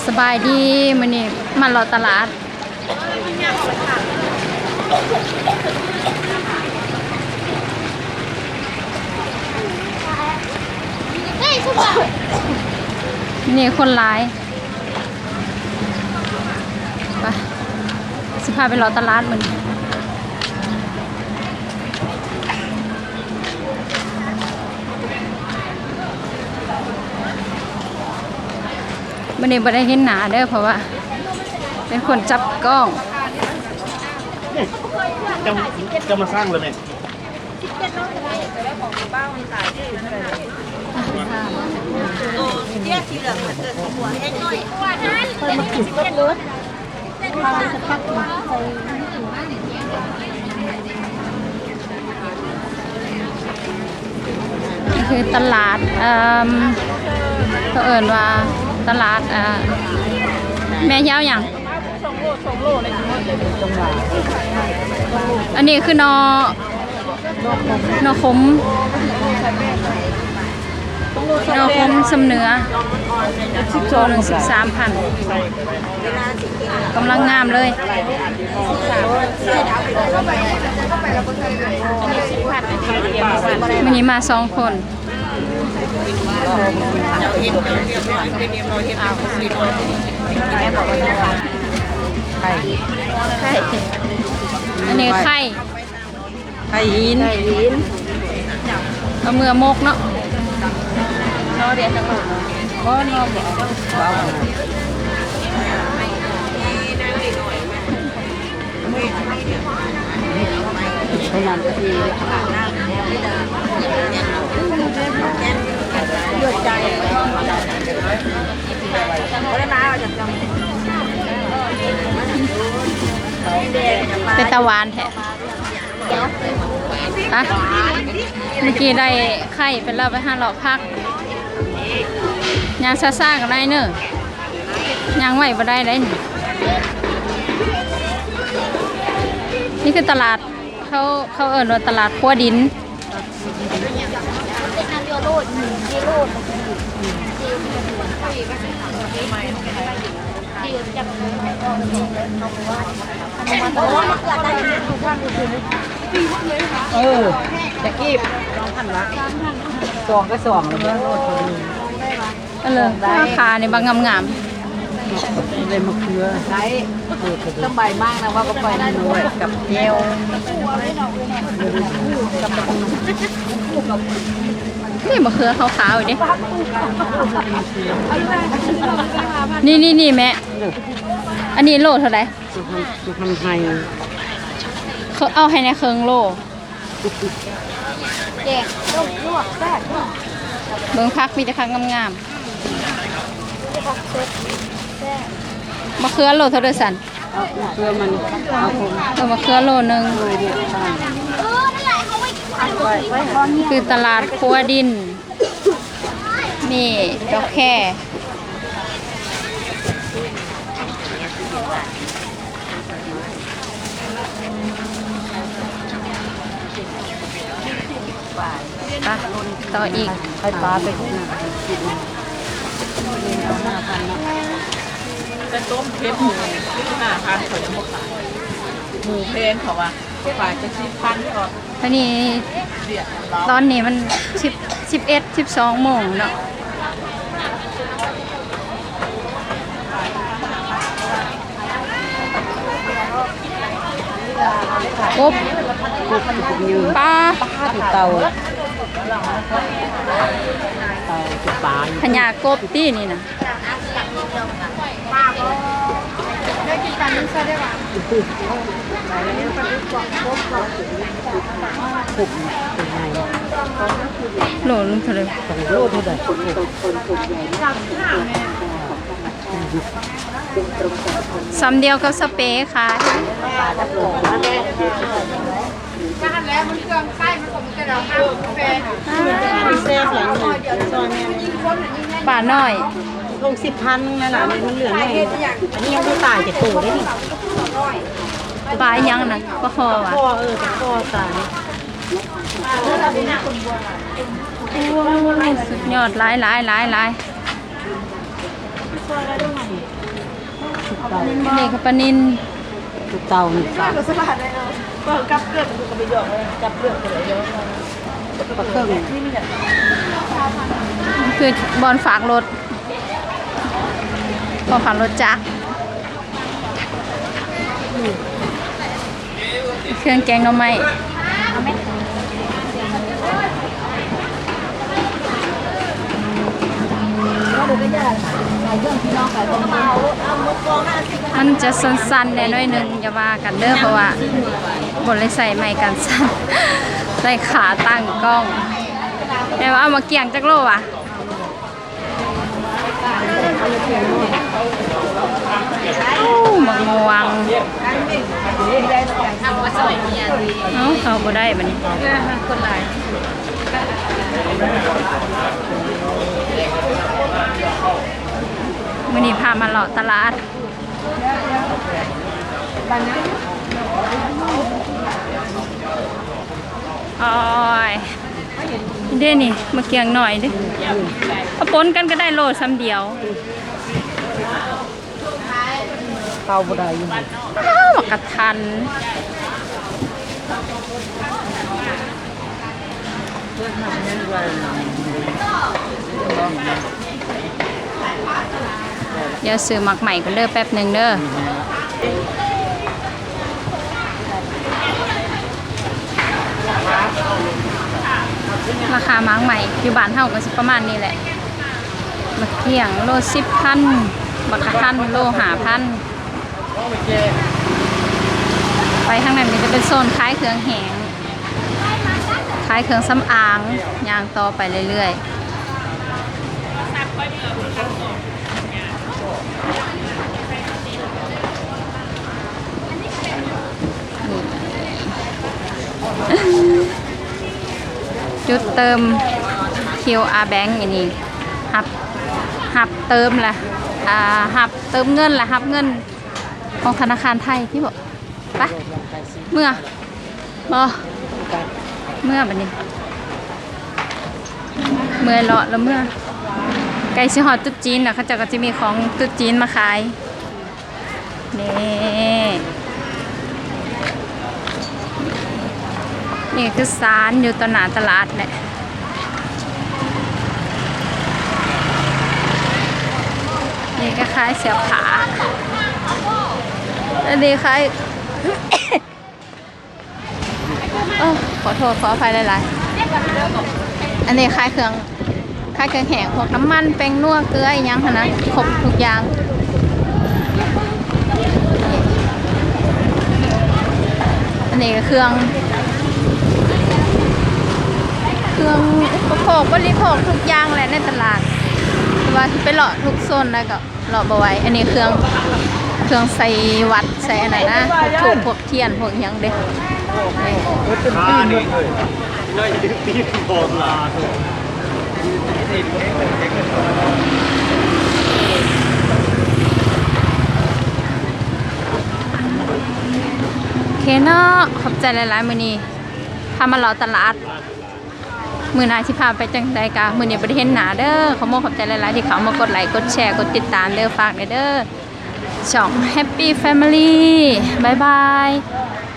ສະບາຍດີ ມື້ນີ້ມາເລາະຕະຫຼາດ ນີ້ຄົນຫຼາຍ ໄປ ຊິພາໄປເລາະຕະຫຼາດມື້ນີ້. ມື້ນີ້ບໍ່ໄດ້ເຫັນໜ້າເດີ ເພາະວ່າເປັນຄົນຈັບກ້ອງ. ເຈົ້າ ເຈົ້າມາສ້າງເລີຍແມ່. ນີ້ຄືຕະຫຼາດ ເອີ່ມ ເຂົາເອີ້ນວ່າຕະຫຼາດ ເອີ່ ແມ່ ຊິເອົາຫຍັງ? ອັນນີ້ຄືໜໍ່ ໜໍ່ຂົມ ໜໍ່ຂົມຊຳເໜືອ ໂລໜຶ່ງສິບສາມພັນ ກຳລັງງາມເລີຍ. ມື້ນີ້ມາສອງຄົນ. ໄຂ່ ໄຂ່ ອັນນີ້ໄຂ່ ໄຂ່ຫີນ ໄຂ່ຫີນ ເອົາເມືອໝົກເນາະ ເນາະ ດຽວຈັກໜ່ອຍ ບໍ່ ເນາະ ບໍ່ເອົາ ບໍ່ເອົາ. ເປັນຕາຫວານແທ້. ໄປ ເມື່ອກີ້ໄດ້ໄຂ່ໄປແລ້ວ ໄປຫາເລາະຜັກ. ຍ່າງຊ້າໆກໍໄດ້ເນີ ຍ່າງໄວບໍ່ໄດ້ໄດ໋ນີ້. ນີ້ຄືຕະຫຼາດ ເຂົາ ເຂົາເອີ້ນວ່າຕະຫຼາດຄົວດິນ. ເອີ ຈະກີບ ສອງພັນວະ ສອງກະສອງແລ້ວ. ອັນເລີ ຂາຂານີ້ບັກງາມໆ ໄດ້ມະເຂືອ ໄດ້ ສະບາຍມາກນະ ວ່າບໍ່ຄ່ອຍມີກັບແຈ່ວ ນີ້ມະເຂືອຂາວໆ ເດ້ ນີ້ໆໆ ແມ່ ອັນນີ້ໂລເທົ່າໃດ? ເອົາໃຫ້ແດ່ເຄິ່ງໂລ. ແກງຕົ້ມລວກແຊບ ເບິ່ງຜັກມີແຕ່ຜັກງາມໆ. ອືມ ມີແຕ່ຜັກສົດແຊບ. ມະເຂືອໂລເທົ່າໃດຊັ້ນ? ເອົາມະເຂືອມັນ ເອົາ ເອີ ມະເຂືອໂລໜຶ່ງ. ຄືຕະຫຼາດຄົວດິນ. ນີ້ດອກແຄ ໄປ ຕໍ່ອີກ ໄຂ່ປາໄປພຸ້ນນະ. ແຕ່ຕົ້ມເຜັດໝູ ສິບຫ້າພັນ ເຂົາຍັງບໍ່ຂາຍ ໝູແພງເຂົາວ່າ ປາເຈັດສິບພັນ ເຂົາວ່າ. ຕອນນີ້ ຕອນນີ້ມັນສິບ ສິບເອັດ ສິບສອງໂມງເນາະ. ກົບ ກົບ ປາ ປາ ເຕົາ ເຕົາ ປາ ພະຍາກົບຕິນີ້ນະ. ໂລໜຶ່ງເທົ່າໃດ? ໂລເທົ່າໃດ? ສ່ຳດຽວກັບສະເປຂາຍ. ປານ້ອຍ ຫົກສິບພັນນັ້ນລະ ມັນເຫຼືອໜ້ອຍ. ອັນນີ້ຍັງບໍ່ຕາຍຈັກໂຕເດ້ນີ້. ປາອີ່ຫຍັງນະ? ປາຄໍ່ຫວາ? ຄໍ່ ເອີ ປາຄໍ່ຕາຍ. ໂອ້ ສຸດຍອດ ຫຼາຍໆໆໆ. ນີ້ກໍປານິນ ເຕົານີ້ ປາເກີກ ປາເກີກ ຄືບ່ອນຝາກລົດ ບ່ອນຝາກລົດຈັກ. ເຄື່ອງແກງໜໍ່ໄມ້ ມັນຈະສັ່ນໆແດ່ໜ້ອຍໜຶ່ງ ຢ່າວ່າກັນເດີ ເພາະວ່າບໍ່ໄດ້ໃສ່ໄມ້ກັນສັ່ນ ໃສ່ຂາຕັ້ງກ້ອງ ແຕ່ວ່າເອົາມາກຽງຈັກໂລຫວາ? ໂອ້ ໝາກມ່ວງ ເອົ້າ ເຂົ້າບໍ່ໄດ້ບັດນີ້ ຄົນຫຼາຍ. ມື້ນີ້ພາມາເລາະຕະຫຼາດ ໂອ້ຍ ເດ້ນີ້ ໝາກກຽງໜ້ອຍເດ້ ເອົາປົນກັນກໍໄດ້ໂລຊຳດຽວ ເອົາບໍ່ໄດ້ຢູ່ ອ້າວ ໝາກກະທັນ ດຽວຊື້ໝາກໄມ້ກ່ອນເດີ ແປັບໜຶ່ງເດີ. ລາຄາໝາກໄມ້ຢູ່ບ້ານເຮົາກໍຊິປະມານນີ້ແຫຼະ ໝາກກຽງໂລສິບພັນ ໝາກກະທັນໂລຫ້າພັນ. ໄປທາງນັ້ນນີ້ຈະເປັນໂຊນຂາຍເຄື່ອງແຫ້ງ ຂາຍເຄື່ອງສຳອາງ ຍ່າງຕໍ່ໄປເລື້ອຍໆ. ຈຸດເຕີມ ຄິວອາ ແບັງ ອັນນີ້ ຮັບ ຮັບເຕີມລະ ອ່າ ຮັບເຕີມເງິນລະ ຮັບເງິນຂອງທະນາຄານໄທຕິບໍ? ໄປ ເມືອ ບໍ່ ເມືອບັດນີ້ ເມື່ອຍເລາະລະເມືອ. ໃກ້ຊິຮອດຕຸດຈີນລະ ເຂົາເຈົ້າກໍຈະມີຂອງຕຸດຈີນມາຂາຍ. ນີ້ ນີ້ຄືສານຢູ່ຕໍ່ໜ້າຕະຫຼາດແຫຼະ ນີ້ກໍຂາຍເສື້ອຜ້າ ອັນນີ້ຂາຍ ເອີ ຂໍໂທດຂໍອະໄພຫຼາຍໆ ອັນນີ້ຂາຍເຄື່ອງ ຂາຍເຄື່ອງແຫ້ງ ພວກນ້ຳມັນ ແປ້ງນົວ ເກືອ ອີ່ຫຍັງຫັ້ນນະ ຄົບທຸກຢ່າງ. ອັນນີ້ກໍເຄື່ອງ ເຄື່ອງອຸປະໂພກບໍລິໂພກທຸກຢ່າງແຫຼະໃນຕະຫຼາດ ແຕ່ວ່າຊິໄປເລາະທຸກໂຊນໃດກໍ ເລາະບໍ່ໄຫວ. ອັນນີ້ເຄື່ອງ ເຄື່ອງໃສ່ວັດໃສ່ອັນນັ້ນນະ ພວກທູບພວກທຽນພວກຫຍັງເດ້. ໂອເຄເນາະ ຂອບໃຈຫຼາຍໆ ມື້ນີ້ພາມາເລາະຕະຫຼາດ. ມື້ໜ້າຊິພາໄປຈັ່ງໃດກະ ມື້ນີ້ບໍ່ໄດ້ເຫັນໜ້າເດີ. ຂໍຂອບໃຈຫຼາຍໆ ທີ່ເຂົ້າມາກົດໄລ ກົດແຊ ກົດຕິດຕາມເດີ. ຝາກແດ່ເດີ ຊ່ອງ Happy Family ບາຍບາຍ.